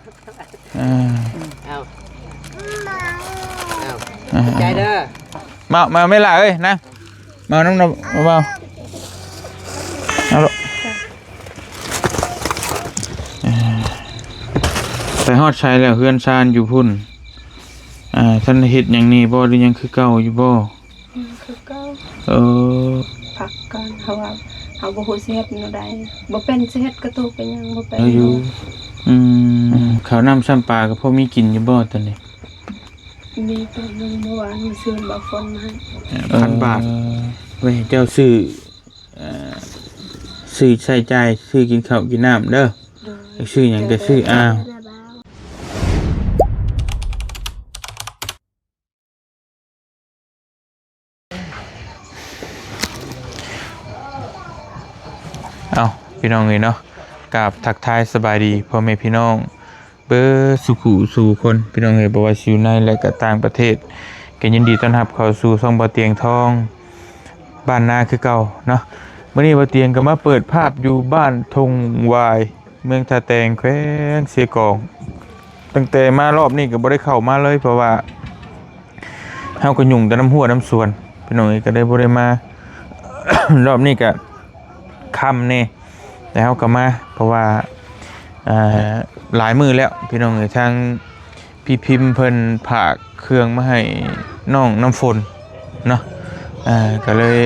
ອ່າ ເອົາ ເອົາ ອ່າ ໃຈເດີ ມາ ມາແມ່ຫຼ້າເອີຍ ນາງ ມານຳ ເບົາ ເອົາໂລດ ອ່າ ໄປຮອດໃສແລ້ວ ເຮືອນຊານຢູ່ພຸ້ນ ອ່າ ທ່ານເຮັດຫຍັງແດ່ບໍ່ ຫຼືຍັງຄືເກົ່າຢູ່ບໍ່? ຍັງຄືເກົ່າ ເອີ ພັກກ່ອນ ເພາະວ່າເຮົາບໍ່ຮູ້ຊິເຮັດແນວໃດ ບໍ່ເປັນຊິເຮັດກະຕຸກໄປຫຍັງ ບໍ່ເປັນ ເອີ ຢູ່ ອືມ ເຂົ້ານ້ຳຊ້ຳປາກໍພໍມີກິນຢູ່ບໍ່ຕອນນີ້? ມີຕອນໜຶ່ງ ເມື່ອວານນີ້ຊື້ບ່າວຝົນມາໃຫ້ ເອີ ພັນບາດ ເອີ ໄວ້ໃຫ້ເຈົ້າຊື້ ເອີ ຊື້ໃຊ້ຈ່າຍ ຊື້ກິນເຂົ້າກິນນ້ຳເດີ ໂດຍ ຢາກຊື້ຫຍັງກໍຊື້ ເອີ ອ້າວ ເອົ້າ ພີ່ນ້ອງເອີຍເນາະ ກາບທັກທາຍສະບາຍດີພໍ່ແມ່ພີ່ນ້ອງເບິດສູ່ຜູ້ສູ່ຄົນ ພີ່ນ້ອງເອີຍ ບໍ່ວ່າຊິຢູ່ໃນ ແລະ ກໍຕ່າງປະເທດ ກໍຍິນດີຕ້ອນຮັບເຂົ້າສູ່ຊ່ອງບ່າວຕຽງທອງ ບ້ານນາຄືເກົ່າເນາະ. ມື້ນີ້ບ່າວຕຽງກໍມາເປີດພາບຢູ່ບ້ານທົ່ງຫວາຍ ເມືອງທ່າແຕງ ແຂວງເຊກອງ. ຕັ້ງແຕ່ມາລອບນີ້ກໍບໍ່ໄດ້ເຂົ້າມາເລີຍ ເພາະວ່າເຮົາກໍຫຍຸ້ງແຕ່ນຳຮົ້ວນຳສວນ ພີ່ນ້ອງເອີຍ ກໍເລີຍບໍ່ໄດ້ມາ. ລອບນີ້ກໍຄ່ຳແດ່ ແຕ່ເຮົາກໍມາ ເພາະວ່າ ເອີ ຫຼາຍມື້ແລ້ວ ພີ່ນ້ອງເອີຍ ທາງ ພີ່ພິມເພິ່ນຝາກເຄື່ອງມາໃຫ້ນ້ອງນ້ຳຝົນເນາະ ອ່າ ກໍເລີຍ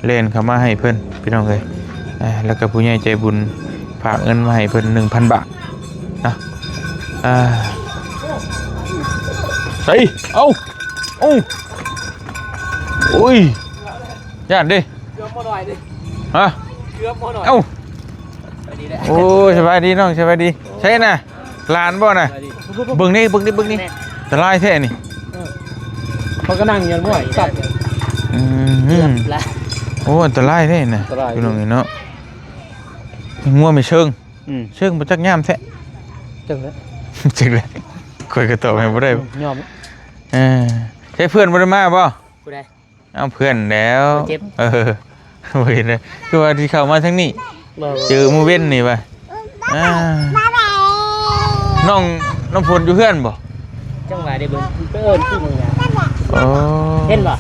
ແລ່ນເຂົ້າມາໃຫ້ເພິ່ນ ພີ່ນ້ອງເອີຍ ອ່າ ແລ້ວກໍຜູ້ໃຫຍ່ໃຈບຸນຝາກເງິນມາໃຫ້ເພິ່ນໜຶ່ງພັນບາດເນາະ ອ່າ ໃສ່ ເອົາ ເອົາ ໂອ້ຍ ຢ້ານເດ້ ເກືອບບໍ່ໜ້ອຍເດ້ ຮະ ເກືອບບໍ່ໜ້ອຍ ເອົ້າ ໂອ້ຍ ສະບາຍດີນ້ອງ ສະບາຍດີ ໃສນະ ຫຼານບໍ່ນະ ເບິ່ງນີ້ ເບິ່ງນີ້ ເບິ່ງນີ້ ອັນຕະລາຍແທ້ນີ້ ເອີ ເຂົາກໍນັ່ງຢູ່ ໂອ້ຍ ກັບ ອືມ ເກືອບລະ ໂອ້ ອັນຕະລາຍແທ້ນະ ອັນຕະລາຍ ພີ່ນ້ອງເນາະ ງົວແມ່ເຊີງ ອືມ ເຊີງບໍ່ຈັກຍາມແທ້ ເຊິ່ງແລ້ວ ເຊິ່ງແລ້ວ ຂ້ອຍກໍຕອບໃຫ້ບໍ່ໄດ້ ອືມ ຍອມ ເອີ ໃຊ້ເພື່ອນບໍ່ໄດ້ມາບໍ່? ຜູ້ໃດ? ເອົາເພື່ອນແລ້ວ ເຈັບ ເອີ ບໍ່ເຫັນເລີຍ ຄືວ່າຊິເຂົ້າມາທາງນີ້ ບໍ່ ເຈີມື້ເວັນນີ້ວ່າ ອ່າ ນ້ອງ ນ້ອງຝົນຢູ່ເຮືອນບໍ່? ຈັງຫວະໄດ້ເບິ່ງ ໄປເອີ້ນຄືໜຶ່ງນະ ໂອ້ ເຫັນບໍ່?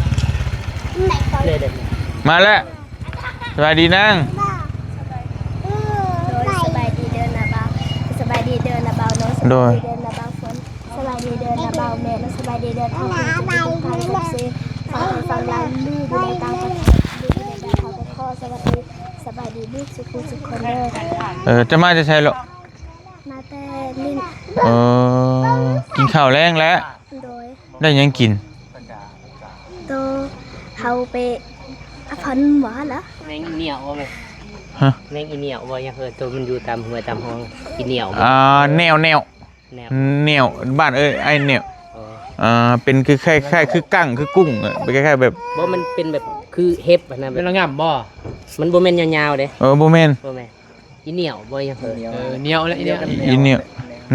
ເດ້ໆ ມາແລ້ວ ສະບາຍດີນາງ ໂດຍ ສະບາຍດີເດີນ້າບ່າວ ສະບາຍດີເດີນ້າບ່າວເນາະ ໂດຍ ສະບາຍດີເດີນ້າບ່າວຝົນ ສະບາຍດີເດີນ້າບ່າວແມ່ ແລະ ສະບາຍດີເດີທ່ານຜູ້ຊົມທຸກທ່ານ ເອັຟຊີ ຝັ່ງໄທຝັ່ງລາວ ຫຼືຢູ່ໃນຕ່າງປະເທດ ຫຼືຢູ່ໃນແດນ ເຮົາກໍຂໍສະຫວັດດີ ສະບາຍດີເບິດສູ່ຜູ້ສູ່ຄົນເດີ. ເອີ ຈະມາແຕ່ໃສລະ? ມາແຕ່ຫຼິ້ນ. ເອີ ກິນເຂົ້າແລງແລ້ວ? ໂດຍ. ໄດ້ຫຍັງກິນ? ໂຕ ເຮົາໄປ ອາ ພັນໝໍລະ ແມງອີ່ໜຽວບໍ່ແມ່? ຮະ? ແມງອີ່ໜຽວບໍ່? ຫຍັງ ເອີ ໂຕມັນຢູ່ຕາມຫ້ວຍຕາມຮ່ອງ ອີ່ໜຽວບໍ່? ອ່າ ແນວ ແນວ. ແນວ ແນວ ບ້ານເອີ້ນອ້າຍແນວ ເອີ ເປັນຄື ຄ້າຍໆ ຄືກັ້ງ ຄືກຸ້ງ ເປັນຄ້າຍໆ ແບບ ບໍ່ ມັນເປັນແບບຄືເຫັບຫັ້ນນະ ແມ່ນລະງ່ຳບໍ່? ມັນບໍ່ແມ່ນຍາວໆເດ້ ເອີ ບໍ່ແມ່ນ ບໍ່ແມ່ນ ອີ່ໜຽວບໍ່? ຫຍັງ ເອີ ໜຽວແຫຼະ ອີ່ໜຽວ ອີ່ໜຽວ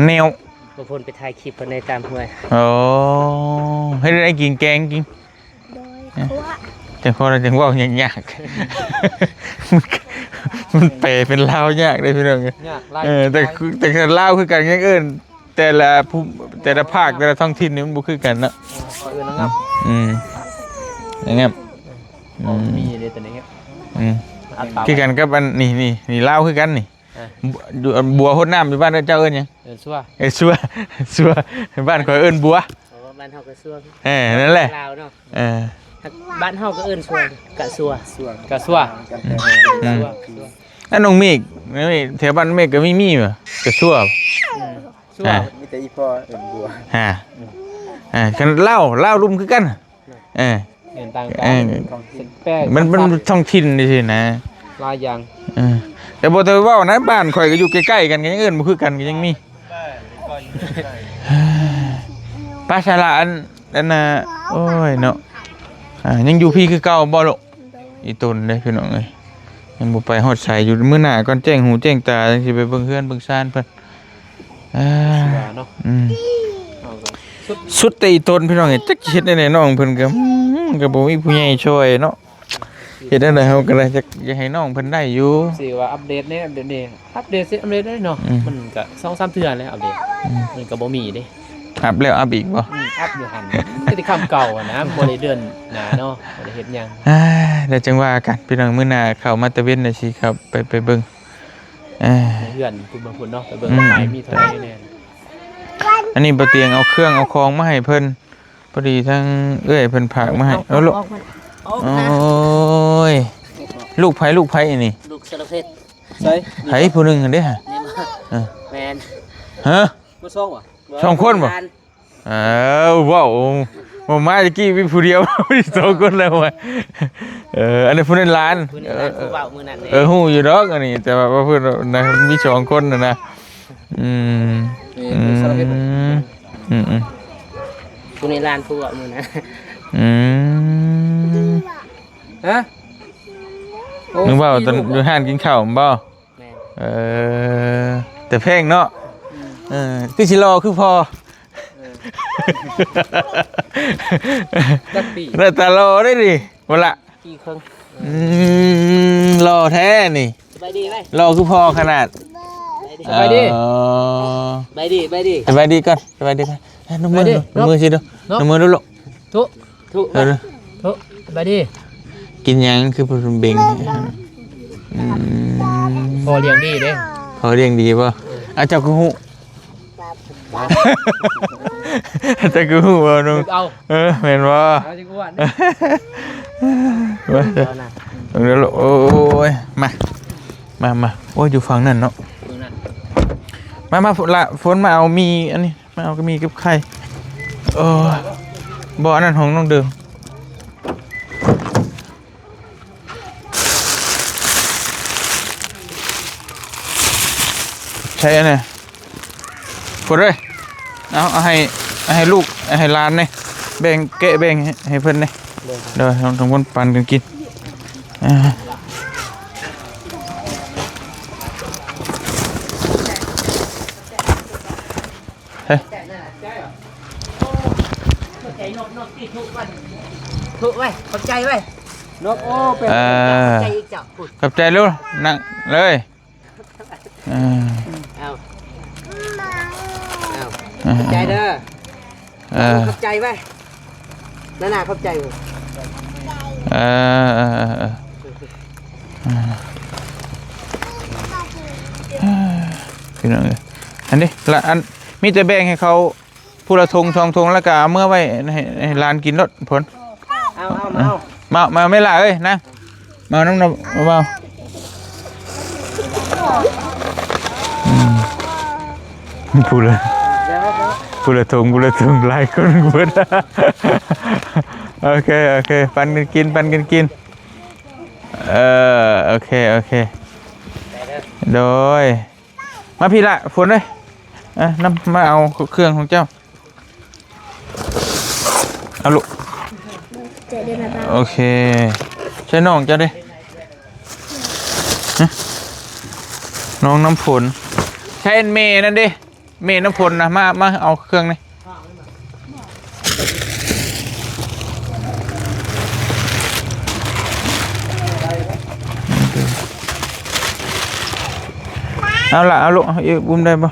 ແນວ ບໍ່ພົ້ນໄປຖ່າຍຄລິບເພິ່ນໃນຕາມຫ້ວຍ ໂອ້ ເຮັດໄດ້ກິນແກງກິນ ໂດຍ ເອີ ຂົວ ຈັ່ງພໍແລ້ວຈັ່ງເວົ້າຍາກໆ ມັນແປເປັນລາວຍາກເດ້ພີ່ນ້ອງ ຍາກຫຼາຍ ເອີ ແຕ່ ແຕ່ລາວຄືກັນຍັງເອີ້ນ ແຕ່ລະພູ ແຕ່ລະພາກ ແຕ່ລະທ້ອງຖິ່ນນີ້ມັນບໍ່ຄືກັນເນາະ ເອີ ເອີ້ນງຳ ອືມ ງາມ ອືມ ມີເດ້ຕົວນີ້ ອືມ ຄືກັນກັບອັນນີ້ ນີ້ ນີ້ລາວຄືກັນນີ້ ເອີ ບົວ ບົວຫົດນ້ຳຢູ່ບ້ານເຈົ້າເອີ້ນຫຍັງ? ເອີ້ນຊົ່ວ ເອີ້ນຊົ່ວ ຊົ່ວ ບ້ານຂ້ອຍເອີ້ນບົວ ອໍ ບ້ານເຮົາກໍຊົ່ວ ເອີ ນັ້ນແຫຼະ ລາວເນາະ ເອີ ບ້ານເຮົາກໍເອີ້ນຊົ່ວ ກະຊົ່ວ ກະຊົ່ວ ອືມ ອັນນ້ອງເມກ ແຖວບ້ານເມກກໍມີ ມີບໍ່? ກະຊົ່ວ ອືມ ຊົ່ວ ອ່າ ມີແຕ່ອີ່ພໍ່ເອີ້ນບົວ ຮະ ອ່າ ຄັນລາວ ລາວລຸ່ມຄືກັນ ເອີ ເອີ້ນຕ່າງກັນ ເອີ ແປກ ມັນ ມັນທ້ອງຖິ່ນຈັ່ງຊີ້ນະ ຫຼາຍຢ່າງ ເອີ ແຕ່ບໍ່ ແຕ່ເວົ້ານະ ບ້ານຂ້ອຍກໍຢູ່ໃກ້ໆກັນ ກໍຍັງເອີ້ນບໍ່ຄືກັນ ກໍຍັງມີ ໄປຊະລະ ອັນ ອັນນ່າ ໂອ້ຍເນາະ ອ່າ ຍັງຢູ່ພີ້ຄືເກົ່າບໍ່ລູກ? ອີ່ຕົນເດ້ພີ່ນ້ອງເອີຍ ຍັງບໍ່ໄປຮອດໃສຢູ່ ມື້ໜ້າກ່ອນແຈ້ງຫູແຈ້ງຕາ ຈັ່ງຊິໄປເບິ່ງເຮືອນເບິ່ງຊານເພິ່ນ ອ່າ ເນາະ ອືມ ເອົາກໍສຸດ ສຸດແຕ່ອີ່ຕົນພີ່ນ້ອງເອີຍ ຈັກຊິເຮັດແນວໃດ ນ້ອງເພິ່ນກໍ ອືມ ກໍບໍ່ມີຜູ້ໃຫຍ່ຊ່ອຍເນາະ ເຮັດແນວໃດເຮົາກໍໄດ້ ຢາກ ຢາກໃຫ້ນ້ອງເພິ່ນໄດ້ຢູ່ ຊິວ່າອັບເດດແດ່ ອັບເດດແດ່ ອັບເດດຊິອັບເດດໄດ້ເນາະ ອືມ ມັນກໍສອງສາມເທື່ອແລ້ວອັບເດດ ອືມ ມັນກໍບໍ່ມີເດ້ ອັບແລ້ວອັບອີກບໍ່? ອືມ ອັບຢູ່ຫັ້ນ ກໍແຕ່ຄຳເກົ່າຫັ້ນນະ ບໍ່ໄດ້ເດີນໜ້າເນາະ ບໍ່ໄດ້ເຮັດຫຍັງ ອ່າ ແລ້ວຈັ່ງວ່າກັນ ພີ່ນ້ອງ ມື້ໜ້າເຂົ້າມາຕະເວັນ ແລ້ວຊິເຂົ້າໄປ ໄປເບິ່ງ ອ່າ ໃນເຮືອນພຸ້ນເບິ່ງພຸ້ນເນາະ ໄປເບິ່ງ ອືມ ໄປມີເທົ່າໃດແດ່ ອັນນີ້ບໍ່ຕຽງເອົາເຄື່ອງເອົາຂອງມາໃຫ້ເພິ່ນ ພໍດີທາງເອື້ອຍເພິ່ນຝາກມາໃຫ້ ເອົາ ເອົາລູກ ອອກມາ ອອກ ໂອ້ ຍ ລູກໃຜ ລູກໃຜອັນນີ້? ລູກສາລະເພັດ ໃສ? ໃຜຜູ້ໜຶ່ງຫັ້ນເດ້ ນີ້ບໍ່? ເອີ ແມ່ນ ຮະ? ມາສອງບໍ່? ສອງຄົນບໍ່? ເອີ ເວົ້າ ເວົ້າມາຕະກີ້ມີຜູ້ດຽວ ມີສອງຄົນແລ້ວວ່າ ເອີ ອັນນີ້ຜູ້ນັ້ນຫຼານ ຜູ້ນີ້ຫຼານ ເອີ ຜູ້ເວົ້າມື້ນັ້ນ ເອີ ຮູ້ຢູ່ດອກອັນນີ້ ແຕ່ວ່າເພິ່ນນະ ມີສອງຄົນນະນະ ອືມ ເອີ ອືມ ສາລະເພັດ ອືມ ອືມ ອືມ ຜູ້ນີ້ຫຼານຜູ້ເວົ້າມື້ນັ້ນ ອືມ ຮະ? ໂອ້ ມຶງເວົ້າຕອນຢູ່ຮ້ານກິນເຂົ້າແມ່ນບໍ່? ແມ່ນ ເອີ ແຕ່ແພງເນາະ ອືມ ເອີ ຄືຊິຫຼໍ່ຄືພໍ່ ເອີ ຈັກປີ ໜ້າຕາຫຼໍ່ເດ້ນີ້ ບໍ່ລະ ປີເຄິ່ງ ອືມ ຫຼໍ່ແທ້ນີ້ ສະບາຍດີໄວ ຫຼໍ່ຄືພໍ່ຂະໜາດ ສະບາຍດີ ເອີ ສະບາຍດີ ສະບາຍດີ ສະບາຍດີກ່ອນ ສະບາຍດີກ່ອນ ເອີ ນົບມື ສະບາຍດີ ນົບມືຊິດູ ນົບ ນົບມືດູລູກ ທຸ ທຸ ເອີ ທຸ ສະບາຍດີ ກິນຫຍັງຄືເປັນເບັງ ອືມ ພໍ່ລ້ຽງດີເດ້ ພໍ່ລ້ຽງດີບໍ່? ເອີ ອາ ເຈົ້າຄືຮູ້ ເຈົ້າຄືຮູ້ບໍ່ໜຸ່ມ? ເອົາ ເອີ ແມ່ນບໍ່? ເອົາຈັ່ງອ້ວນ ມາ ເບິ່ງເດີລູກ ໂອ້ຍ ມາ ມາ ມາ ໂອ້ຍ ຢູ່ຝັ່ງນັ້ນເນາະ ເບິ່ງນັ້ນ ມາ ມາ ລະ ຝົນມາເອົາໝີ່ອັນນີ້ ມາເອົາກໍມີກັບໄຂ່ ເອີ ບໍ່ ອັນນັ້ນຂອງນ້ອງເດີມ ໃຊ້ອັນນັ້ນ ກົດເລີຍ ເອົາ ເອົາໃຫ້ ເອົາໃຫ້ລູກ ເອົາໃຫ້ຫຼານນີ້ ແບ່ງ ແກະແບ່ງໃຫ້ ໃຫ້ເພິ່ນນີ້ ໂດຍ ທັງຄົນປັນກັນກິນ ອ່າ ເຮີ້ຍ ທຸກໄວ້ ຂອບໃຈໄວ້ ນົກ ໂອ້ ເປັນ ເອີ ຂອບໃຈອີກເຈົ້າ ຂອບໃຈລູກ ນັ່ງເລີຍ ເອີ ເອົາ ເອົາ ເອີ ຂອບໃຈເດີ ເອີ ຂອບໃຈໄວ້ ນານາ ຂອບໃຈ ເອີ ເອີ ເອີ ເອີ ພີ່ນ້ອງເອີຍ ອັນນີ້ລະ ອັນ ມີແຕ່ແບ່ງໃຫ້ເຂົາ ຜູ້ລະຖົງສອງຖົງ ແລ້ວກໍເອົາເມືອໄວ້ໃຫ້ ໃຫ້ຫຼານກິນໂລດ ຜົນ ເອົາ ເອົາ ມາເອົາ ມາ ມາແມ່ຫຼ້າເອີຍ ນາງ ມານຳ ນຳ ເບົາໆ ອືມ ຜູ້ລະ ຜູ້ລະຖົງ ຜູ້ລະຖົງ ຫຼາຍຄົນເບິດ ໂອເຄ ໂອເຄ ປັນກັນກິນ ປັນກັນກິນ ເອີ ໂອເຄ ໂອເຄ ໂດຍ ມາພີ້ລະ ຝົນເອີຍ ເອີ ນຳ ມາເອົາເຄື່ອງຂອງເຈົ້າ ເອົາລູກ ໃຈເດີນະ ໂອເຄ ໃສ່ນ້ອງເຈົ້າເດ້ ຮະ ນ້ອງນ້ຳຝົນ ໃສ່ແມ່ນັ້ນເດ້ ແມ່ນ້ຳຝົນນະ ມາ ມາເອົາເຄື່ອງນີ້ ເອົາລະ ເອົາລູກ ເອົາ ອຸ້ມໄດ້ບໍ່?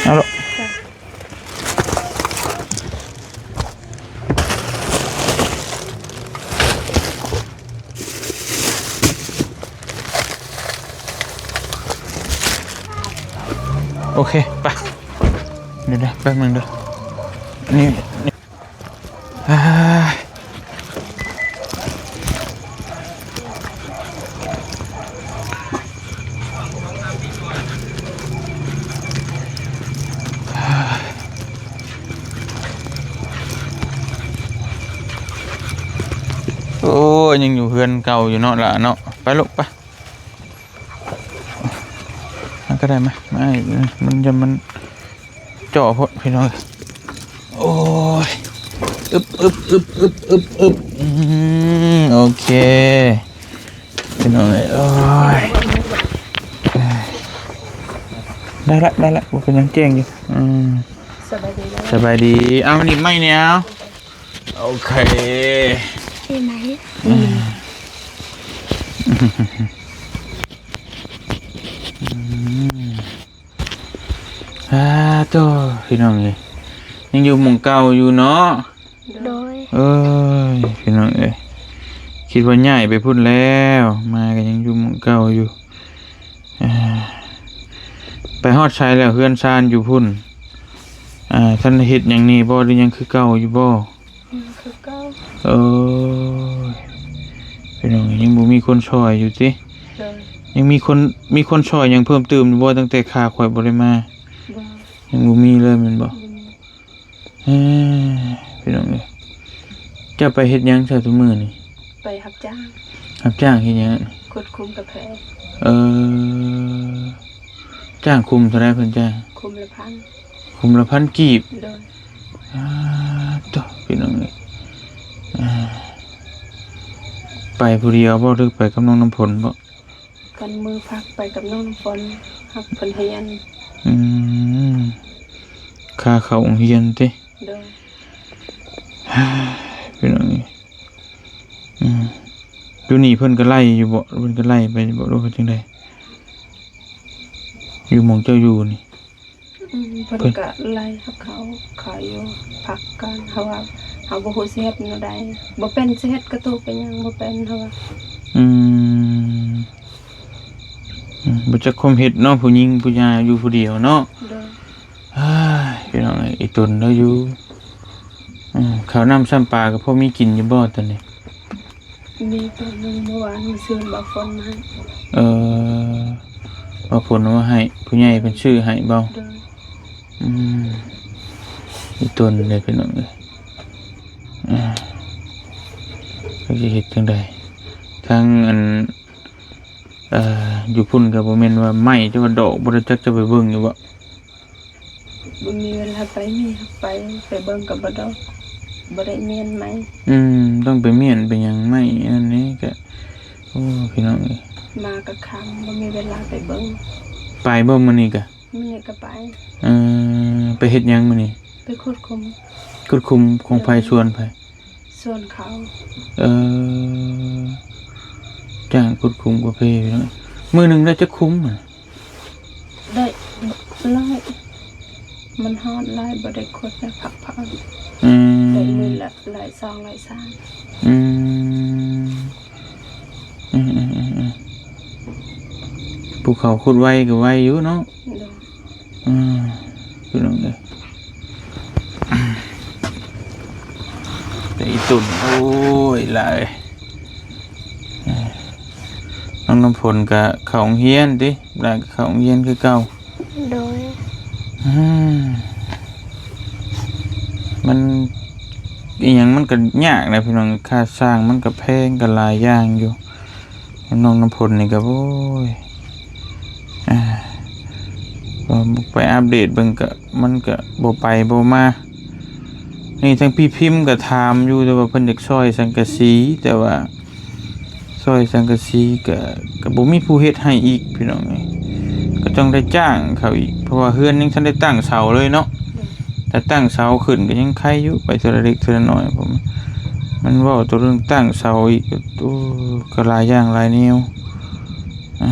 ເອົາລູກ ໂອເຄ ໄປ ດຽວໆ ແປັບໜຶ່ງເດີ ນີ້ ນີ້ ໂອ້ຍ ຍັງຢູ່ເຮືອນເກົ່າຢູ່ເນາະຫຼ້າເນາະ ໄປລູກ ໄປ. ມັນກໍໄດ້ມາ ມາ ມັນ ມັນເຈາະໂພດພີ່ນ້ອງ ໂອ້ຍ ອຶບ ອຶບ ອຶບ ອຶບ ອຶບ ອຶບ ອືມ ໂອເຄ ພີ່ນ້ອງເອີຍ ໂອ້ຍ ໄດ້ລະ ໄດ້ລະ ບໍ່ເປັນຫຍັງ ແຈ້ງຢູ່ ອືມ ສະບາຍດີເດີ ສະບາຍດີ. ເອົາ ນີ້ໄມ້ແນວ. ໂອເຄ ເຫັນໄໝ? ອືມ ອືມ ອາ ໂທ້ ພີ່ນ້ອງເອີຍ ຍັງຢູ່ໝ່ອງເກົ່າຢູ່ເນາະ. ໂດຍ ໂດຍ ເອີຍ ພີ່ນ້ອງເອີຍ ຄິດວ່າຍ້າຍໄປພຸ້ນແລ້ວ ມາກໍຍັງຢູ່ໝ່ອງເກົ່າຢູ່. ອ່າ ໄປຮອດໃສແລ້ວ ເຮືອນຊານຢູ່ພຸ້ນ? ອ່າ ທ່ານໄດ້ເຮັດຫຍັງແດ່ບໍ່ ຫຼືຍັງຄືເກົ່າຢູ່ບໍ່? ຍັງຄືເກົ່າ. ໂອ້ຍ ພີ່ນ້ອງ ຍັງບໍ່ມີຄົນຊ່ອຍຢູ່ຕິ? ໂດຍ ຍັງມີຄົນ ມີຄົນຊ່ອຍຫຍັງເພີ່ມຕື່ມຢູ່ບໍ່ ຕັ້ງແຕ່ຂ້າຂ້ອຍບໍ່ໄດ້ມາ? ບໍ່ ຍັງບໍ່ມີເລີຍແມ່ນບໍ່? ບໍ່ມີ. ເອີ ພີ່ນ້ອງເອີຍ ເຈົ້າໄປເຮັດຫຍັງຊະທຸກມື້ນີ້? ໄປຮັບຈ້າງ. ຮັບຈ້າງເຮັດຫຍັງ? ຂຸດຂຸມກາແຟ. ເອີ ຈ້າງຂຸມເທົ່າໃດເພິ່ນຈ້າງ? ຂຸມລະພັນ. ຂຸມລະພັນກີບ? ໂດຍ. ອາ ໂທ້ ພີ່ນ້ອງເອີຍ ອາ ໄປຜູ້ດຽວບໍ່ ຫຼືໄປກັບນ້ອງນ້ຳຝົນບໍ່? ກັນມື້ພັກໄປກັບນ້ອງນ້ຳຝົນ ຮັບເພິ່ນຮຽນ. ອືມ ຄ່າເຂົ້າໂຮງຮຽນຕິ? ໂດຍ. ພີ່ນ້ອງເອີຍ ອືມ ຢູ່ນີ້ເພິ່ນກໍໄລ່ຢູ່ບໍ່? ເພິ່ນກໍໄລ່ໄປຢູ່ບໍ່ ຫຼືວ່າຈັ່ງໃດ? ຢູ່ໝ່ອງເຈົ້າຢູ່ນີ້? ອືມ ເພິ່ນ ເພິ່ນກໍໄລ່ເຮົາເຂົ້າ ເຂົ້າຢູ່ ພັກກ່ອນ ເຮົາວ່າ ເຮົາບໍ່ຮູ້ຊິເຮັດແນວໃດ ບໍ່ເປັນຊິເຮັດກະຕູກະຫຍັງ ບໍ່ເປັນ ເຮົາວ່າ. ອືມ ອືມ ບໍ່ຈັກຄວາມເຮັດເນາະ ຜູ້ຍິງຜູ້ຍາຢູ່ຜູ້ດຽວເນາະ. ໂດຍ. ເຮີ້ຍ ພີ່ນ້ອງເອີຍ ອີ່ຕົນລາວຢູ່ ອືມ ເຂົ້ານ້ຳຊ້ຳປາກໍພໍມີກິນຢູ່ບໍ່ຕອນນີ້? ມີຕອນໜຶ່ງ ເມື່ອວານ ມື້ຊືນ ບ່າວຝົນມາໃຫ້. ເອີ ບ່າວຝົນເອົາມາໃຫ້ ຜູ້ໃຫຍ່ເພິ່ນຊື້ໃຫ້ບໍ່? ໂດຍ. ອືມ ອີ່ຕົນເດ້ ພີ່ນ້ອງເອີຍ ອ່າ ຈັກຊິເຮັດຈັ່ງໃດ ທາງອັນ ເອີ ຢູ່ພຸ້ນກໍບໍ່ແມ່ນວ່າໄມ້ ແຕ່ວ່າດອກບໍ່ໄດ້ຈັກ ຈະໄປເບິ່ງຢູ່ບໍ່? ບໍ່ມີເວລາໄປ ມີໄປ ໄປເບິ່ງກໍບໍ່ດອກ ບໍ່ໄດ້ມ້ຽນໄມ້. ອືມ ຕ້ອງໄປມ້ຽນໄປຫຍັງໄມ້ ອັນນີ້ກໍ ໂອ້ ພີ່ນ້ອງເອີຍ ມາກໍຄ່ຳ ບໍ່ມີເວລາໄປເບິ່ງ. ໄປບໍ່ມື້ນີ້ກະ? ມື້ນີ້ກໍໄປ. ເອີ ໄປເຮັດຫຍັງມື້ນີ້? ໄປຂຸດຂຸມ. ຂຸດຂຸມຂອງໃຜ? ໂດຍ. ສວນໃຜ? ສວນເຂົາ. ເອີ ຈ້າງຂຸດຂຸມກາເຟພີ່ນ້ອງ. ມື້ໜຶ່ງໄດ້ຈັກຂຸມນະ? ໄດ້ຫຼາຍ ມັນຮ້ອນຫຼາຍ ບໍ່ໄດ້ຂຸດ ໄດ້ພັກຜ່ອນ. ອືມ ໄດ້ມື້ລະຮ້ອຍສອງ ຮ້ອຍສາມ. ອືມ ອືມໆໆໆ ພູເຂົາຂຸດໄວກໍໄວຢູ່ເນາະ. ໂດຍ. ອືມ ພີ່ນ້ອງເອີຍ ແຕ່ອີ່ຕຸ່ນ ໂອ້ຍ ຫຼາຍ. ນ້ອງນ້ຳຝົນກະເຂົ້າໂຮງຮຽນຕິ? ຫຼານກະເຂົ້າໂຮງຮຽນຄືເກົ່າ. ໂດຍ. ອືມ ມັນ ອີ່ຫຍັງມັນກະຍາກນະພີ່ນ້ອງ, ຄ່າສ້າງມັນກະແພງ ກະຫຼາຍຢ່າງຢູ່. ນ້ອງນ້ຳຝົນນີ້ກະ ໂອ້ຍ ອ່າ ກໍໄປອັບເດດເບິ່ງ ກະ ມັນກະບໍ່ໄປບໍ່ມາ. ນີ້ທາງພີ່ພິມກະຖາມຢູ່ ແຕ່ວ່າເພິ່ນຢາກຊ່ອຍສັງກະສີ ແຕ່ວ່າຊ່ອຍສັງກະສີກະ ກະບໍ່ມີຜູ້ເຮັດໃຫ້ອີກພີ່ນ້ອງເອີຍ, ກະຕ້ອງໄດ້ຈ້າງເຂົາອີກ ເພາະວ່າເຮືອນຍັງທັນໄດ້ຕັ້ງເສົາເລີຍເນາະ. ແຕ່ຕັ້ງເສົາຂຶ້ນກໍຍັງໄຄຢູ່ ໄປເທື່ອລະເລັກເທື່ອລະນ້ອຍ. ມັນເວົ້າແຕ່ເລື່ອງຕັ້ງເສົາອີກ ໂອ້ ກໍຫຼາຍຢ່າງຫຼາຍແນວ ອ່າ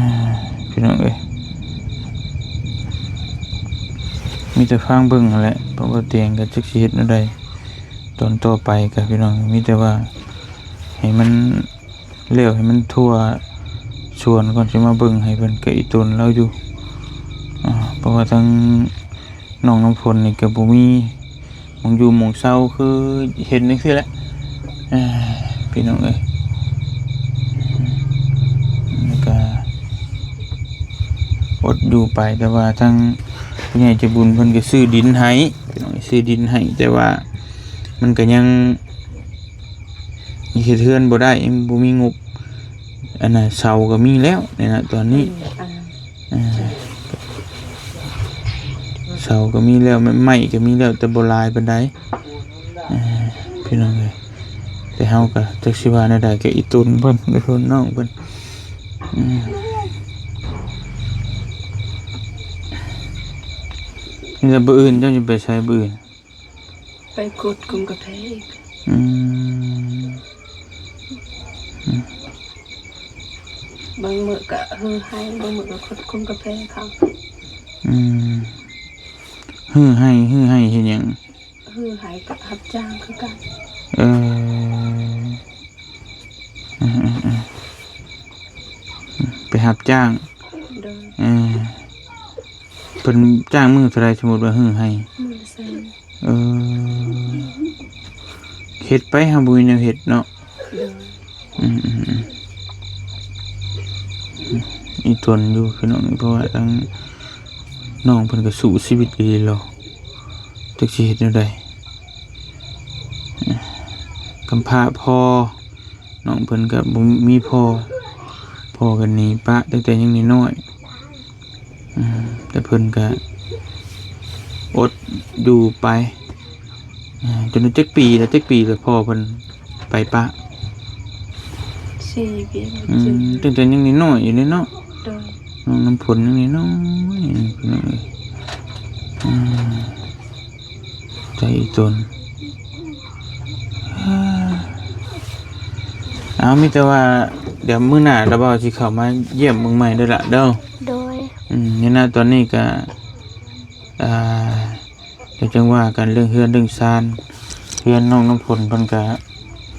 ພີ່ນ້ອງເອີຍ. ມີແຕ່ຟັງເບິ່ງຫັ້ນແຫຼະ ເພາະວ່າຕຽງກໍຈັກຊິເຮັດແນວໃດ ຕອນຕໍ່ໄປກໍ ພີ່ນ້ອງ ມີແຕ່ວ່າໃຫ້ມັນ ແລ້ວໃຫ້ມັນທົ່ວສວນກ່ອນ ຊິມາເບິ່ງໃຫ້ເພິ່ນ ກະອີ່ຕົນລາວຢູ່ ອ່າ ເພາະວ່າທາງນ້ອງນ້ຳຝົນນີ້ກະບໍ່ມີໝ່ອງຢູ່ໝ່ອງເຊົາ ຄືເຫັນຈັ່ງຊີ້ແຫຼະ ອ່າ ພີ່ນ້ອງເອີຍ. ແລ້ວກະອົດຢູ່ໄປ ແຕ່ວ່າທາງຜູ້ໃຫຍ່ໃຈບຸນເພິ່ນກະຊື້ດິນໃຫ້ ພີ່ນ້ອງ ຊື້ດິນໃຫ້ ແຕ່ວ່າມັນກະຍັງ ເຮັດເຮືອນບໍ່ໄດ້ ຍັງບໍ່ມີງົບ. ອັນນ່າ ເສົາກໍມີແລ້ວນີ້ນະ ຕອນນີ້ ອ່າ ເສົາກໍມີແລ້ວ ໄມ້ກໍມີແລ້ວ ແຕ່ບໍ່ຫຼາຍປານໃດ ອ່າ ພີ່ນ້ອງເອີຍ. ແຕ່ເຮົາກໍຈັກຊິວ່າແນວໃດ ກໍອີ່ຕົນເພິ່ນ ອີ່ຕົນນ້ອງເພິ່ນ ອືມ. ແລ້ວມື້ອື່ນເຈົ້າຊິໄປໃສ? ມື້ອື່ນ ໄປຂຸດຂຸມກາແຟອີກ. ອືມ ອືມ ບາງມື້ກໍຮືໄຮ່ ບາງມື້ກໍຂຸດຂຸມກາແຟເຂົາ. ອືມ ຮືໄຮ່ ຮືໄຮ່ເຮັດຫຍັງ? ຮືໄຮ່ກໍຮັບຈ້າງຄືກັນ. ເອີ ອືມ ອືມ ອືມ ໄປຮັບຈ້າງ. ໂດຍ. ເອີ ເພິ່ນຈ້າງມື້ເທົ່າໃດ ສົມມຸດວ່າຮືໄຮ່? ມື້ລະແສນ. ເອີ ເຮັດໄປ ເຮົາບໍ່ມີແນວເຮັດເນາະ. ໂດຍ. ອືມ ອືມ ອືມ ອີ່ຕົນຢູ່ພີ່ນ້ອງ ເພາະວ່າທາງນ້ອງເພິ່ນກໍສູ້ຊີວິດອີ່ຫຼີແຫຼະ ຈັກຊິເຮັດແນວໃດ. ກຳພ້າພໍ່ ນ້ອງເພິ່ນກໍບໍ່ມີພໍ່ ພໍ່ກໍໜີປະຕັ້ງແຕ່ຍັງນ້ອຍໆ. ອືມ ແຕ່ເພິ່ນກະອົດຢູ່ໄປ ອາ ຈົນໄດ້ຈັກປີແລ້ວ ຈັກປີແລ້ວພໍ່ເພິ່ນໄປປະ? ສີ່ປີ. ອືມ ຕັ້ງແຕ່ຍັງນ້ອຍໆຢູ່ເລີຍເນາະ. ໂດຍ. ນ້ອງນ້ຳຝົນຍັງນ້ອຍໆ ພີ່ນ້ອງເອີຍ. ອືມ ໃຈອີ່ຕົນ. ເອົາ ມີແຕ່ວ່າດຽວມື້ໜ້າລະບ່າວຊິເຂົ້າມາຢ້ຽມເບິ່ງໃໝ່ເດີລະເດີ. ໂດຍ. ອືມ ໃນໜ້າຕອນນີ້ກະ ອ່າ ດຽວຈັ່ງວ່າກັນເລື່ອງເຮືອນເລື່ອງຊານ. ເຮືອນນ້ອງນ້ຳຝົນເພິ່ນກະ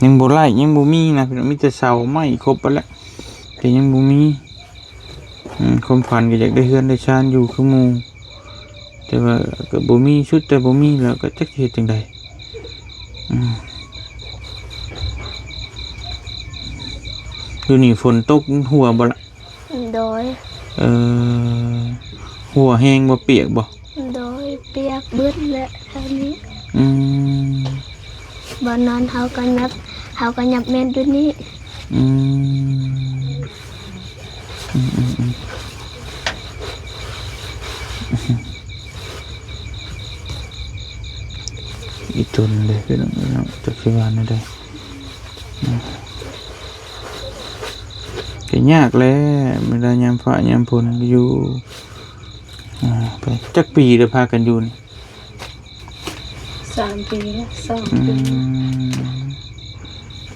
ຍັງບໍ່ໄດ້ ຍັງບໍ່ມີນະ ມີແຕ່ເສົາໄມ້ຄົບໄປແລ້ວ ແຕ່ຍັງບໍ່ມີ. ອືມ ຄວາມຝັນກໍຢາກໄດ້ເຮືອນໄດ້ຊານຢູ່ຄືໝູ່ ແຕ່ວ່າກໍບໍ່ມີ ສຸດແຕ່ບໍ່ມີແລ້ວ ກໍຈັກຊິເຮັດຈັ່ງໃດ. ອືມ ຢູ່ນີ້ຝົນຕົກ ມັນຮົ່ວບໍ່ລະ? ໂດຍ. ເອີ ຮົ່ວແຮງບໍ່? ປຽກບໍ່? ໂດຍ ປຽກເບິດແຫຼະແຖວນີ້. ອືມ ບ່ອນນອນເຮົາກໍຫຍັບ ເຮົາກໍຫຍັບແມ່ນຢູ່ນີ້. ອືມ ອືມ ອືມ ອືມ ອີ່ຕົນເດ້ ພີ່ນ້ອງເອີຍເນາະ ຈັກຊິວ່າແນວໃດ. ອືມ ກໍຍາກແຫຼະ ເວລາຍາມຟ້າຍາມຝົນກໍຢູ່. ອ່າ ໄປ ຈັກປີແລ້ວພາກັນຢູ່ນີ້? ສາມປີແລ້ວ ສອງປີ. ອືມ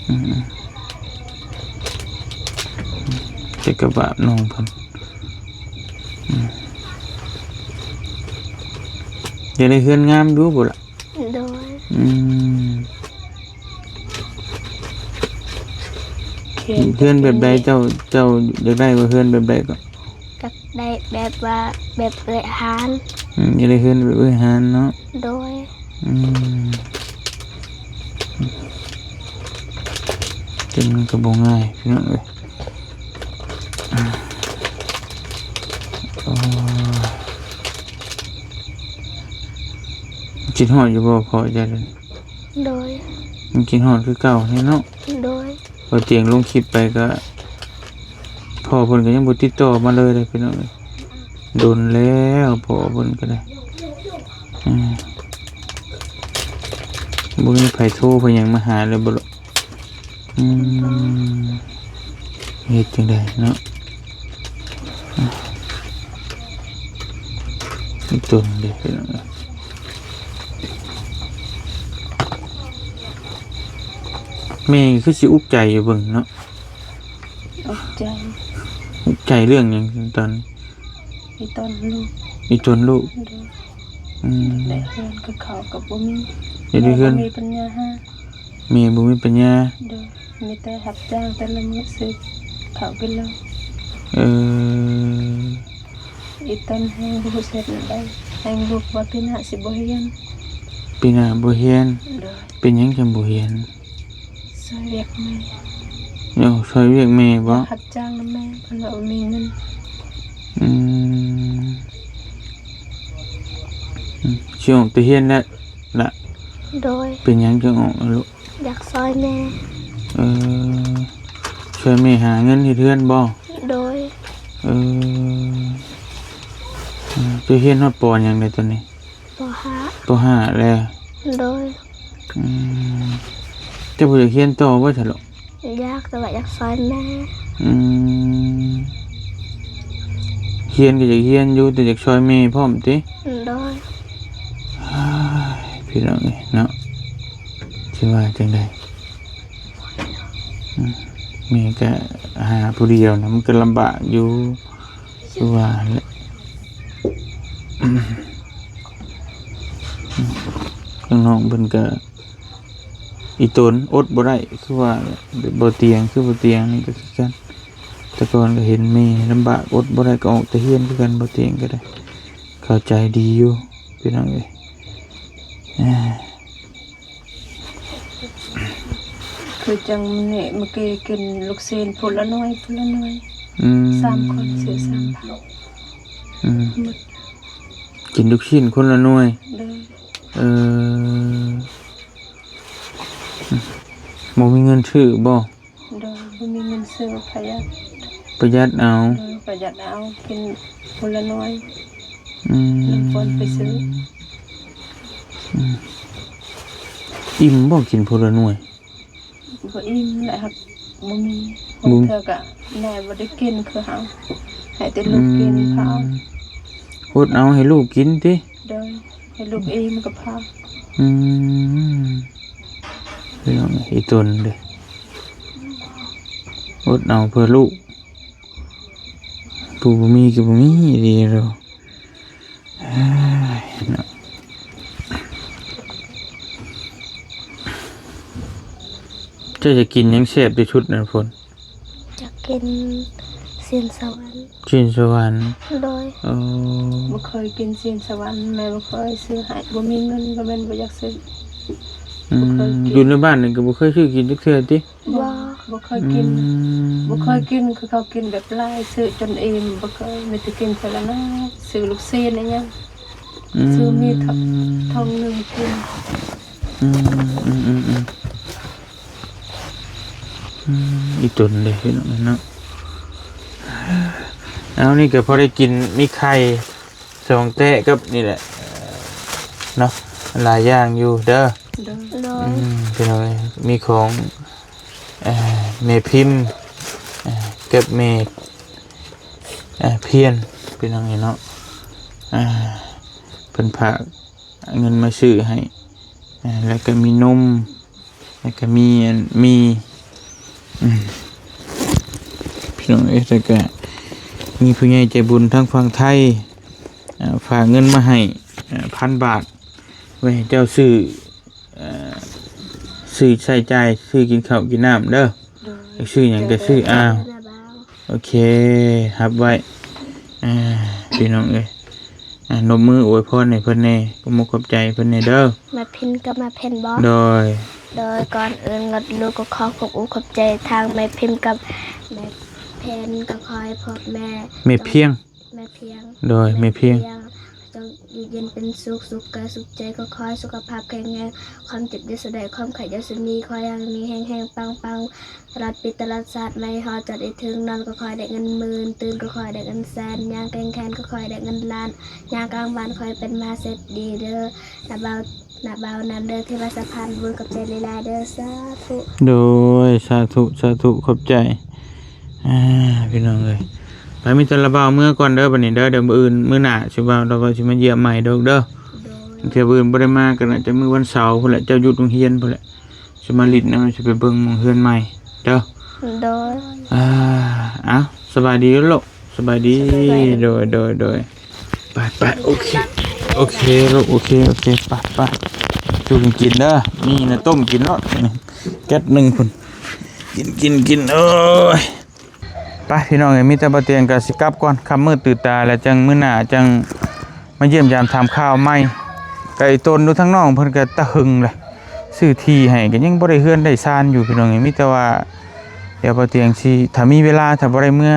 ອືມ ເຈັກກະບາບນ້ອງເພິ່ນ. ອືມ ຢາກໄດ້ເຮືອນງາມຢູ່ບໍ່ລະ? ໂດຍ. ອືມ ເຮືອນແບບໃດ ເຈົ້າ ເຈົ້າຢາກໄດ້ວ່າເຮືອນແບບໃດກໍ? ຢາກໄດ້ແບບວ່າແບບເອື້ອຍຫານ. ອືມ ຢາກໄດ້ເຮືອນແບບເອື້ອຍຫານເນາະ. ໂດຍ. ອືມ ແຕ່ມັນກໍບໍ່ງ່າຍພີ່ນ້ອງເອີຍ. ໂອ້ ຄິດຮອດຢູ່ບໍ່ພໍ່ເຈົ້າ? ໂດຍ. ຍັງຄິດຮອດຄືເກົ່າແທ້ເນາະ. ໂດຍ. ບໍ່ຕຽງລົງຄລິບໄປກໍ ພໍ່ເພິ່ນກໍຍັງບໍ່ຕິດຕໍ່ມາເລີຍເດ້ພີ່ນ້ອງເອີຍ. ດົນແລ້ວພໍ່ເພິ່ນກໍໄດ້. ອືມ ບໍ່ມີໃຜໂທໄປຫຍັງມາຫາເລີຍບໍ່? ອືມ ເຮັດຈັ່ງໃດເນາະ? ອີ່ຕົນເດ້ພີ່ນ້ອງເອີຍ. ແມ່ຄືຊິອຸກໃຈຢູ່ເບິ່ງເນາະ. ອຸກໃຈ. ອຸກໃຈເລື່ອງຫຍັງຕອນນີ້? ອີ່ຕົນລູກ. ອີ່ຕົນລູກ. ໂດຍ. ອືມ ໄດ້ເຮືອນຄືເຂົາກໍບໍ່ມີ. ຢາກໄດ້ເຮືອນ ແມ່ບໍ່ມີປັນຍາຫາ. ແມ່ບໍ່ມີປັນຍາ. ໂດຍ. ມີແຕ່ຮັບຈ້າງແຕ່ລະມື້ຊື້ເຂົ້າກິນເລີຍ. ເອີ ອີ່ຕົນແຮງບໍ່ຮູ້ເຮັດແນວໃດ ແຮງລູກວ່າປີໜ້າຊິບໍ່ຮຽນ. ປີໜ້າບໍ່ຮຽນ. ໂດຍ. ເປັນຫຍັງຈັ່ງບໍ່ຮຽນ? ຊ່ອຍວຽກແມ່. ໂອ້ ຊ່ອຍວຽກແມ່ບໍ? ຮັບຈ້າງນຳແມ່ ເພິ່ນວ່າບໍ່ມີເງິນ. ອືມ ອືມ ຊິອອກໄປຮຽນແລ້ວລະ? ໂດຍ. ເປັນຫຍັງຈຶ່ງອອກລະລູກ? ຢາກຊ່ອຍແມ່. ເອີ ຊ່ອຍແມ່ຫາເງິນເຮັດເຮືອນບໍ? ໂດຍ. ເອີ ເອີ ເຈົ້າຮຽນຮອດ ປ.ຫຍັງແລ້ວຕອນນີ້? ປ.ຫ້າ. ປ.ຫ້າ ແລ້ວ. ໂດຍ. ອືມ ເຈົ້າບໍ່ຢາກຮຽນຕໍ່ບໍ່ຊະລູກ? ຢາກ ແຕ່ວ່າຢາກຊ່ອຍແມ່. ອືມ ຮຽນກໍຢາກຮຽນຢູ່ ແຕ່ຢາກຊ່ອຍແມ່ພ້ອມຕິ? ໂດຍ. ເຮີ້ຍ ພີ່ນ້ອງເອີຍເນາະ. ວ່າຈັ່ງໃດ? ອືມ ແມ່ກໍຫາຜູ້ດຽວນະ ມັນກໍລຳບາກຢູ່ ຄືວ່າແຫຼະ. ທາງນ້ອງເພິ່ນກໍອີ່ຕົນ ອົດບໍ່ໄດ້ ຄືວ່າແຫຼະ ແບບບໍ່ຕຽງ ຄືບໍ່ຕຽງນີ້ກໍຄືກັນ. ແຕ່ກ່ອນກໍເຫັນແມ່ລຳບາກ ອົດບໍ່ໄດ້ ກໍອອກແຕ່ເຮືອນຄືກັນ ບໍ່ຕຽງກໍໄດ້. ເຂົ້າໃຈດີຢູ່ພີ່ນ້ອງເອີຍ. ຄືຈັ່ງມື້ນີ້ ມື້ກີ້ກິນລູກຊີ້ນຜູ້ລະໜ່ວຍ ຜູ້ລະໜ່ວຍ ອືມ ສາມຄົນ ຊື້ສາມພັນ. ອືມ ໝົດ ກິນລູກຊີ້ນຄົນລະໜ່ວຍ. ໂດຍ. ເອີ ບໍ່ມີເງິນຊື້ບໍ່? ໂດຍ ບໍ່ມີເງິນຊື້ ປະຢັດ ປະຢັດເອົາ. ໂດຍ ປະຢັດເອົາ ກິນຄົນລະໜ່ວຍ. ອືມ ນ້ຳປອນໄປຊື້. ອືມ ອີ່ມບໍ່ ກິນຄົນລະໜ່ວຍ? ບໍ່ອີ່ມແຫຼະ ຫາກບໍ່ມີ. ບາງເທື່ອກະແມ່ບໍ່ໄດ້ກິນຄືເຮົາ ໃຫ້ແຕ່ລູກກິນ ອືມ ພາ. ອົດເອົາໃຫ້ລູກກິນຕິ? ໂດຍ ໃຫ້ລູກອີ່ມກໍພໍ. ອືມ ພີ່ນ້ອງ ອີ່ຕົນເດ້ ອົດເອົາເພື່ອລູກ ຜູ້ບໍ່ມີກໍບໍ່ມີອີ່ຫຼີເນາະ. ເອີຍເນາະ ເຈົ້າຈະກິນຫຍັງແຊບທີ່ສຸດນະ ຝົນ? ຢາກກິນຊີ້ນສະຫວັນ. ຊີ້ນສະຫວັນ? ໂດຍ. ເອີ ບໍ່ເຄີຍກິນຊີ້ນສະຫວັນ ແມ່ບໍ່ເຄີຍຊື້ໃຫ້ ບໍ່ມີເງິນ ບໍ່ແມ່ນບໍ່ຢາກຊື້. ອືມ ບໍ່ເຄີຍກິນ. ຢູ່ໃນບ້ານນີ້ກໍບໍ່ເຄີຍຊື້ກິນຈັກເທື່ອຕິ? ບໍ່ ບໍ່ເຄີຍກິນ. ອືມ ບໍ່ເຄີຍກິນ ຄືເຂົາກິນແບບຫຼາຍ ຊື້ຈົນອີ່ມ ບໍ່ເຄີຍ ມີແຕ່ກິນເທື່ອລະໜ້ອຍ ຊື້ລູກຊີ້ນອີ່ຫຍັງ. ອືມ ຊື້ມີ ທ- ຖົງໜຶ່ງກິນ. ອືມ ອືມ ອືມ ອືມ ອີ່ຕົນເດ້ພີ່ນ້ອງເນາະ. ເອົາ ນີ້ກໍພໍໄດ້ກິນ ມີໄຂ່ສອງແຕະກັບນີ້ແຫຼະເນາະ ຫຼາຍຢ່າງຢູ່ເດີ. ໂດຍ. ໂດຍ. ອືມ ພີ່ນ້ອງເອີຍ ມີຂອງ ເອີ ແມ່ພິມ ເອີ ກັບແມ່ ເອີ ພຽນ ພີ່ນ້ອງເອີຍເນາະ. ເອີ ເພິ່ນຝາກເງິນມາຊື້ໃຫ້ ເອີ ແລ້ວກໍມີນົມ ແລ້ວກໍມີອັນ ມີ ອືມ ພີ່ນ້ອງເອີຍ ແລ້ວກໍມີຜູ້ໃຫຍ່ໃຈບຸນທາງຝັ່ງໄທ ເອີ ຝາກເງິນມາໃຫ້ ເອີ ພັນບາດ ໄວ້ໃຫ້ເຈົ້າຊື້ ເອີ ຊື້ໃຊ້ຈ່າຍ ຊື້ກິນເຂົ້າກິນນ້ຳເດີ. ໂດຍ. ຢາກຊື້ຫຍັງກໍຊື້. ເອີ ໂອເຄ ຮັບໄວ້. ເອີ ພີ່ນ້ອງເອີຍ ອາ ນົບມືອວຍພອນໃຫ້ເພິ່ນແດ່ ຂອບອົກຂອບໃຈເພິ່ນແດ່ເດີ. ແມ່ພິມກັບແມ່ເພັນບໍ? ໂດຍ. ໂດຍ. ກ່ອນອື່ນ ລູກກໍຂໍຂອບອົກຂອບໃຈທາງແມ່ພິມກັບແມ່ເພັນ ກໍຂໍໃຫ້ພໍ່ແມ່ ແມ່ພຽງ. ແມ່ພຽງ. ໂດຍ. ແມ່ພຽງ ແມ່ພຽງ ຈົ່ງຢູ່ເຢັນເປັນສຸກ ສຸກກາຍສຸກໃຈ ກໍຂໍໃຫ້ສຸຂະພາບແຂງແຮງ ຄວາມເຈັບຢ່າສູ່ໄດ້ ຄວາມໄຂ້ຢ່າສູ່ມີ ຂໍໃຫ້ມີແຮງໆ ປັງໆ ຕະຫຼອດປີຕະຫຼອດຊາດ ມາຮອດຈອດໃຫ້ເຖິງ ນອນກໍຂໍໃຫ້ໄດ້ເງິນໝື່ນ ຕື່ນກໍຂໍໃຫ້ໄດ້ເງິນແສນ ຍ່າງແກງແຂນກໍຂໍໃຫ້ໄດ້ເງິນລ້ານ ຍ່າງກາງບ້ານຂໍໃຫ້ເປັນມະຫາເສດຖີເດີ ນະບ່າວ ນະບ່າວນຳເດີ ທີ່ວ່າສະພານບຸນ ຂອບໃຈຫຼາຍໆເດີ ສາທຸ. ໂດຍ ສາທຸ ສາທຸ ຂອບໃຈ. ອ່າ ພີ່ນ້ອງເອີຍ ໄປ ມີແຕ່ລະບ່າວເມືອກ່ອນເດີ ບັດນີ້ເດີ ດຽວມື້ອື່ນມື້ໜ້າຊິບ່າວລາວຊິມາຢ້ຽມໃໝ່ເດີ. ໂດຍ. ເທື່ອມື້ອື່ນບໍ່ໄດ້ມາກໍໜ້າຈະມື້ວັນເສົາພຸ້ນແຫຼະ ເຈົ້າຢຸດໂຮງຮຽນພຸ້ນແຫຼະ ຊິມາຫຼິ້ນນຳ ຊິໄປເບິ່ງເຮືອນໃໝ່ເດີ. ໂດຍ. ອ່າ ເອົ້າ ສະບາຍດີລູກ ສະບາຍດີ. ສະບາຍດີ. ໂດຍ ໂດຍ ໂດຍ. ໄປ ໄປ ໂອເຄ ໂອເຄລູກ ໂອເຄ ໂອເຄ ໄປ ໄປ ສູ່ກັນກິນເດີ ມີນະຕົ້ມກິນໂລດ ແກັດໜຶ່ງພຸ້ນ ກິນ ກິນ ກິນ ໂອ້ຍ. ໄປ ພີ່ນ້ອງເອີຍ ມີແຕ່ບໍ່ຕຽງກໍຊິກັບກ່ອນ ຄ່ຳມືດຕື່ນຕາແລ້ວ ຈັ່ງມື້ໜ້າຈັ່ງມາຢ້ຽມຢາມຖາມຂ່າວໃໝ່. ໄກຕົນຢູ່ທາງນ້ອງເພິ່ນກໍຕະຫຶງແຫຼະ ຊື້ທີ່ໃຫ້ກໍຍັງບໍ່ໄດ້ເຮືອນໄດ້ຊານຢູ່ ພີ່ນ້ອງເອີຍ ມີແຕ່ວ່າ ດຽວບໍ່ຕຽງຊິ ຖ້າມີເວລາ ຖ້າບໍ່ໄດ້ເມືອ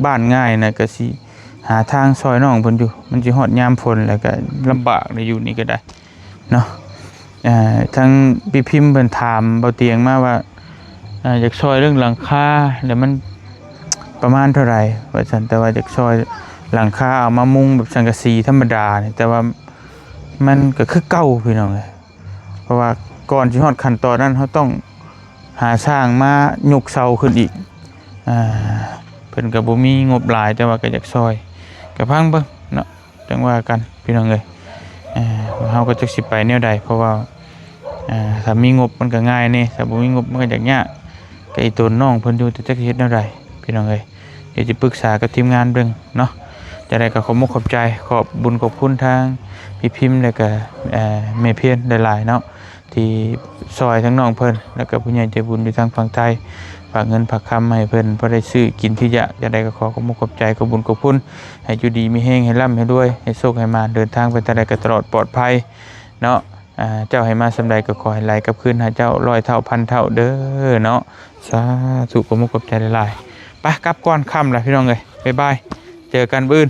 ບ້ານງ່າຍນະ ກໍຊິ ຫາທາງຊ່ອຍນ້ອງເພິ່ນຢູ່ ມັນຊິຮອດຍາມຝົນແລ້ວກໍລຳບາກໄດ໋ ຢູ່ນີ້ກໍໄດ້ເນາະ. ເອີ ທາງພີ່ພິມເພິ່ນຖາມເບົາຕຽງມາວ່າ ເອີ ຢາກຊ່ອຍເລື່ອງຫຼັງຄາ ແລ້ວມັນປະມານເທົ່າໃດວ່າຊັ້ນ ແຕ່ວ່າຢາກຊ່ອຍຫຼັງຄາເອົາມາມຸງແບບສັງກະສີທຳມະດານີ້ ແຕ່ວ່າມັນກໍຄືເກົ່າ ພີ່ນ້ອງເອີຍ. ເພາະວ່າກ່ອນຊິຮອດຂັ້ນຕອນນັ້ນ ເຮົາຕ້ອງຫາຊ່າງມາຍົກເສົາຂຶ້ນອີກ. ອ່າ ເພິ່ນກໍບໍ່ມີງົບຫຼາຍ ແຕ່ວ່າກໍຢາກຊ່ອຍ ກໍຟັງເບິ່ງເນາະ ຈັ່ງວ່າກັນ ພີ່ນ້ອງເອີຍ. ເຮົາກໍຈັກຊິໄປແນວໃດ ເພາະວ່າ ອ່າ ຖ້າມີງົບມັນກໍງ່າຍແດ່ ຖ້າບໍ່ມີງົບມັນກໍຍາກຍາກ ກໍອີ່ຕົນນ້ອງເພິ່ນຢູ່ ແຕ່ຈັກຊິເຮັດແນວໃດ ພີ່ນ້ອງເອີຍ. ດຽວຈະປຶກສາກັບທີມງານເບິ່ງເນາະ. ຈັ່ງໃດກໍຂອບມຸກຂອບໃຈ ຂອບບຸນຂອບຄຸນທາງພີ່ພິມ ແລ້ວກໍ ເອີ່ ແມ່ພຽນຫຼາຍໆເນາະ ທີ່ຊ່ອຍທັງນ້ອງເພິ່ນ ແລ້ວກໍຜູ້ໃຫຍ່ໃຈບຸນຢູ່ທາງຝັ່ງໄທ ຝາກເງິນຝາກຄຳໃຫ້ເພິ່ນ ພໍໄດ້ຊື້ກິນທີ່ຢາກ. ຈັ່ງໃດກໍຂໍຂອບມຸກຂອບໃຈ ຂອບບຸນຂອບຄຸນ ໃຫ້ຢູ່ດີມີແຮງ ໃຫ້ລ່ຳໃຫ້ລວຍ ໃຫ້ໂຊກໃຫ້ໝານ ເດີນທາງໄປທາງໃດກໍຕະຫຼອດປອດໄພເນາະ. ອ່າ ເຈົ້າໃຫ້ມາສ່ຳໃດກໍຂໍໃຫ້ໄຫຼກັບຄືນຫາເຈົ້າຮ້ອຍເທົ່າພັນເທົ່າເດີເນາະ. ສາທຸ ຂອບມຸກຂອບໃຈຫຼາຍໆ. ໄປ ກັບກ່ອນ ຄ່ຳລະ ພີ່ນ້ອງເອີຍ. ບາຍບາຍ ເຈີກັນມື້ອື່ນ.